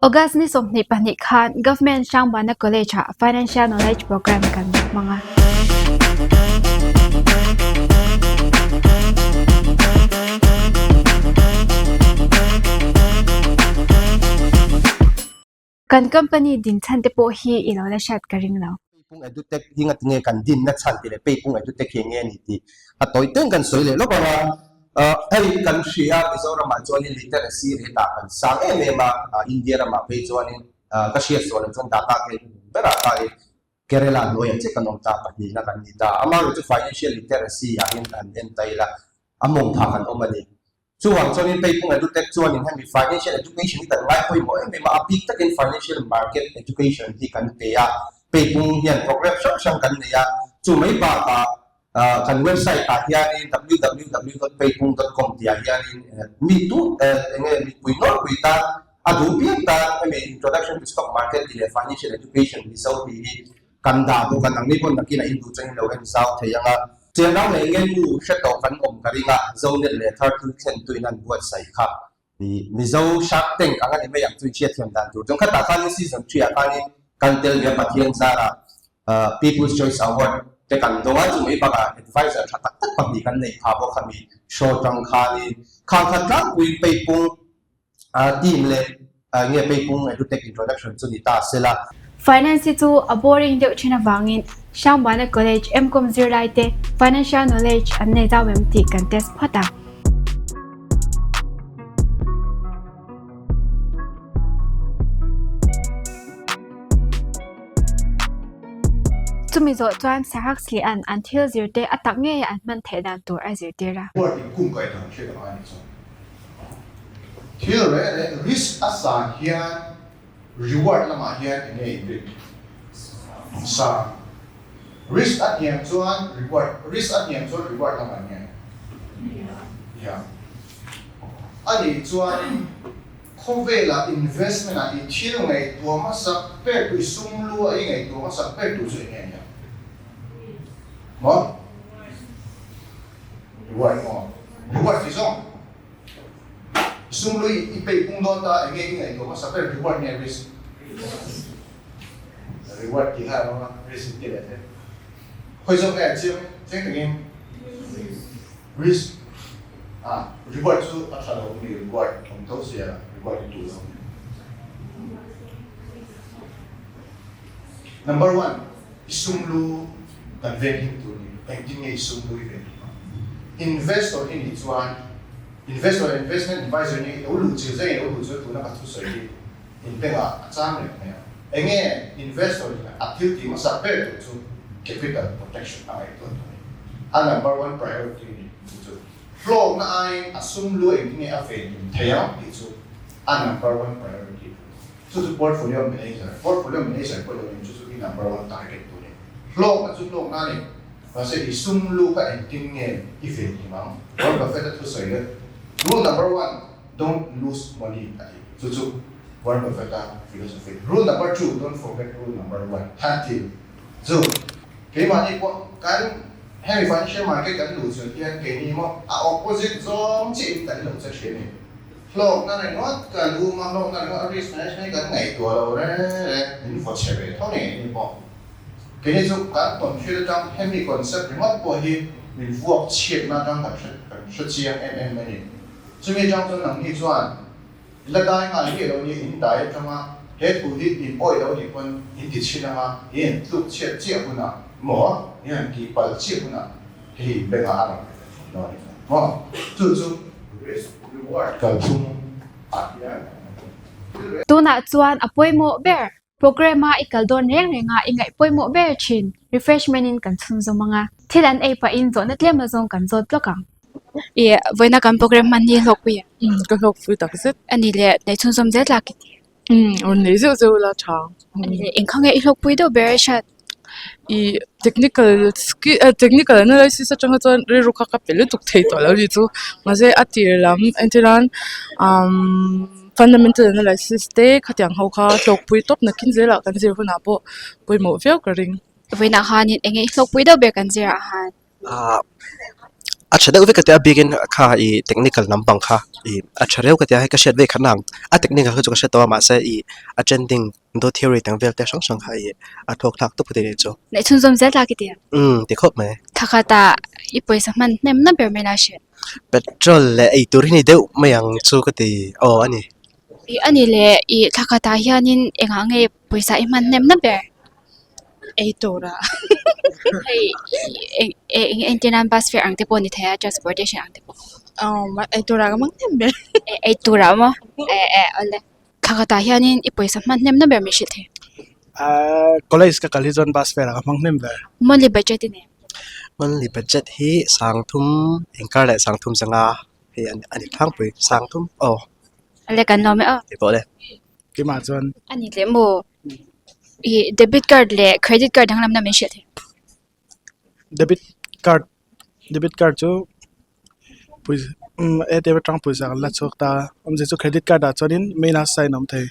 August ni 22 khan Government Hrangbana College ah Financial Knowledge Program kan hmang a. Kan company din chhan te pawh hi i lo la hriat ka ring lo. Peipung Edutech hi ngatinge kan dinna chhan tih leh Peipung Edutech hi enge a ni tih a tawi teng kan sawi leh lawk ang a. Hei kan hria Mizoramah chuanin literacy rate ah kan sang em em a, India ramah phei chuanin ka hriat sual ang chuan data khi berah khanin Kerala hnuaiah chiah kan awm ta, pahnihna kan ni ta. Amaherawhchu financial literacy ah hian kan en ta ila a mawng phah kan awm a ni. Chuvang chuanin Peipung Edutech chuanin hemi financial education hi kan ngai pawimawh em em a, a bik takin financial market education hi kan pe a, Peipung hian program hrang hrang kan nei a, chu mai bakah kan website ah hianin www.peipung.com tih ah hianin mi tu eng nge mipui nawlpui tan a duh piang tan hemi introduction to stock market tih leh financial education Mizo tih hi kan dah bawk a, nangni pawh nakinah in duh changin lo en zau thei ang a. Chiangrang leh nge nu hre tawh kan awm ka ring a, Zonet leh thar thil thlen tuin an buatsaih kha. Mizo Shark Tank ang a ni mai ang chu i hriatthiam dan tur chuan khatah khanin season 3 ah khanin kan tel ve a Pathian zarah People's Choice Award te kan dawng a, chumi bakah advisor tha tak tak pahnih kan neih phah bawk khami show tang khanin khang khat tlangpui Peipung team leh nge Peipung Edutech Introduction chu ni ta sela. Finance hi chu a boring deuh thin avangin Hrangbana College M-Com zirlai te financial knowledge an nei zau em tih kan test phawt a. Chumi zawh chuan Sahak Sli'an an thil zirte a tak ngei an hman theih dan tur a zirtir a. Word in kum kai dan hriat a ngai ni chuan thil reh reh risk a san hian Reward lamah hian eng nge in rin? Sa. Risk a hniam chuan reward, risk a hniam chuan reward lamah eng nge? Hniam. A nih chuan khawvelah investment ah i thil ngaihtuah hmasak ber tu, i sum lu a i ngaihtuah hmasak ber tu chu eng nge nia? Maw? Reward maw? Reward ti zawng. Sum lui i pei pung dawn ta enge i ngaihtuah hmasa ber reward nge risk? Reward tih kha a awm a, risk in ti leh thei. Khawi zawk nge chiang chiang takin risk ah reward chu a tha lo mi reward awm tho sia reward i duh lo. Number one i sum lu kan veng him tur ni engtin nge i sum lu i veng him ang? Investor i nih chuan Investor investment advisor nih i lo luh chil zeng i lo luh chuan tuna ka thusawi hi in bengah a chang reng mai ang. Enge investor in a thil tih hmasa ber tur chu capital protection a ngaihtuah tur a ni. A number one priority ni chu chu hlawkna aiin a sum lu engtin nge a venhim thei ang tih chu a number one priority tur a ni. Chu chu portfolio manager, portfolio manager pawh lo in chu chu i number one target tur a ni. Hlawkna chu hlawkna a ni. Mahse i sum lu kha engtin nge i venhim ang? Warren Buffett a thusawi leh, Rule number one, don't lose money a ti. Chu chu Warren Buffett a philosophy. Rule number two, don't forget rule number one a ti. Chu keimahni pawh kan hemi financial market kan luh chuan hian keini maw a opposite zawng chiahin kan lo che thin a ni. Hlawkna ringawt kan um a, hlawkna ringawt risk management hi kan ngaihtuah lo reng reng, min vaw chhe ve tho ni pawh. Keini chu kan tawn hriat atang hemi concept ringawt pawh hi min vuak chhiatna atang kan hre kan hre chiang em em mai a ni. Chumi atang chuan nangni chuan la dai nghal nge lo ni in dai atanga he thu hi in awih lo nih pawn in ti chhin anga in in tluk chhiat chiah hunah maw in han tih palh chiah hunah hei in bengah a rawn ri ve thin lo a ni maw. Chu chu risk reward kalphung ah hian thil reng Tunah chuan a pawimawh ber Programme a i kal dawn reng reng a i ngaih pawimawh ber thin. Refreshment in kan chhun zawm ang a. Thil an ei pahin zawhna tlem azawng kan zawt lawk ang. I vawiina kan programme hman hi hlawkpui em? Umm ka hlawkpui tak zet. A ni leh neih chhun zawm zel tlak i ti. Umm rawn nei zeuh zeuh ila tha. A ni leh engkha nge i hlawkpui deuh ber a hriat? I technical skill technical analysis atanga chuan rilru kha ka pe lutuk thei tawh lo ni chu mahse a tir lam entir nan umm. Fundamental analysis te khatiang ho kha hlawkpui tawp nakin zelah kan zir hunah pawh pawimawh viau ka ring. Vawiinah khanin eng nge i hlawkpui deuh ber kan zirah khan? Ahh. A tha deuh vek ka tia bikin kha ih technical lampang kha ih a tha reuh ka tia hei ka hriat vek khat na ang a technical kha chu ka hre tawh a mahse ih a trending dawt theory tang vel te hrang hrang kha ih a thawk thlak tawp ka ti nih chu. Neih chhunzawm zel ta ka ti a. Umm ti khawp mai. Thla khat ah i pawisa hman hnem na ber mai la hriat. Petrol leh ei tur hi ni deuh mai ang chu ka ti aw a ni. Ih a ni leh ih thla khat ah hianin engah nge pawisa i hman hnem na ber? Ei tur ah. Hei eng entir nan bus fare ang te pawh a ni thei a transportation ang te pawh. Aw ei tur ah ka hmang hnem ber. Ei tur ah maw? Eh eh awle. Thla khatah hianin i pawisa hman hnem na ber min hrilh thei. Ahh college ka kal hi chuan bus fare ah ka hmang hnem ber. Monthly budget i nei. Monthly budget hi sangthum inkar leh sangthum zanga hei a ni tlangpui sangthum aw. Awle kan lawm e aw. Ti pawh le. Keimah chuan. A ni tlem maw? Ih debit card leh credit card danglamna min hrilh thei. Debit card debit card chu pawisa umm A_T_M atang pawisa kan la chhuak ta a awmzia chu credit card ah chuanin main a sign a awm thei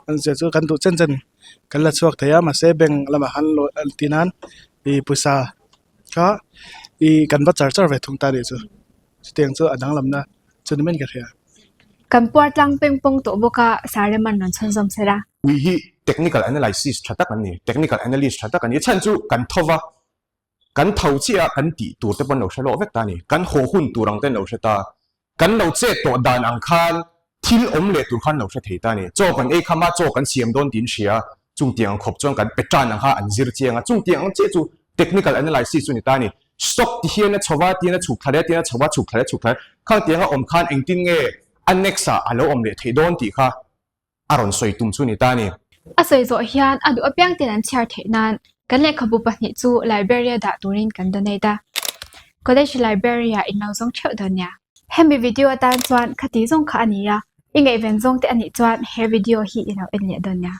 awmzia chu kan duh chen chen kan la chhuak thei a mahse bank lamah khan tih nan ih pawisa kha ih kan va char char ve thung ta a nih chu chutiang chu a danglamna chu ni maiin ka hria. Kan puar tlang peng pawng tawh bawk a Sareman rawn chhunzawm se la. Ui hi technical analysis tha tak an ni, technical analyst tha tak an ni. A chhan chu kan tho va, kan tho chiah a kan tih tur te pawh an lo hre lawh vek ta a ni. Kan haw hun tur ang te an lo hre ta. Kan lo chet tawh dan ang khan thil awm leh tur khan an lo hre thei ta a ni. Chaw kan ei kham a, chaw kan siam dawn tiin hria, chungtiang ang khawp chuan kan pe tan ang kha an zir chiang a, chungtiang ang chiah chu technical analysis chu ni ta a ni. Stock ti hian a chho va, tihian a chhuk thla leh a, tihian a chho va, chhuk thla leh chhuk thla leh. Khang tianga awm khan engtin nge a next ah a lo awm leh theih dawn tih kha a rawn sawi tum chu ni ta a ni. A sawi zawh hian a duh apiang ten an chhiar theih nan kan lehkhabu pahnih chu library-a dah turin kan donate a. College library-ah in lo zawng theuh dawn nia. Hemi video atan chuan khati zawng kha a ni a, i ngaihven zawng te a nih chuan he video hi i lo en leh dawn nia.